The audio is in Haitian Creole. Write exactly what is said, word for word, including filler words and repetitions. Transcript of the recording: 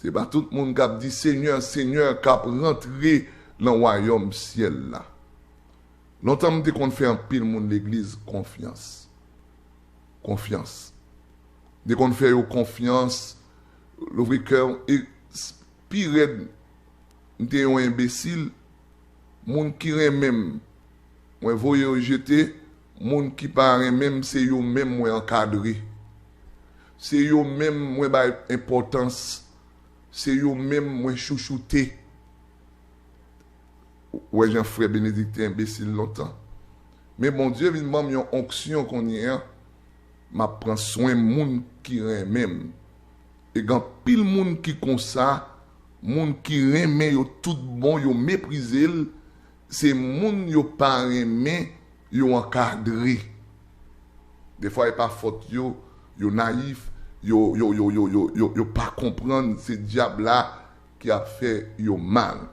Se pa tout moun k ap di Senyè, Senyè k ap rantre nan wayòm syèl la. Lontan m te konn fè anpil moun legliz konfyans. Konfyans. M te konn fè yo konfyans, louvri kè w, e s- pi rèd, m te yon enbesil, moun ki renmen m, mwen voye yo jete, moun ki pa renmen m, se yo menm mwen ankadre. Se yo menm mwen bay enpòtans, se yo menm mwen chouchoute. Ou wè jan frè Benedict te enbesil lontan. Men Bondye vin ban m yon onksyon kounye a, m ap pran swen moun ki renmen m. E gen anpil moun ki konsa, moun ki renmen yo tout bon, yo meprize l, se moun yo pa renmen, yo ankadre. Defwa e pa fòt yo, yo nayif, yo, yo, yo, yo, yo, yo, yo pa konprann se dyab la ki ap fè yo mal.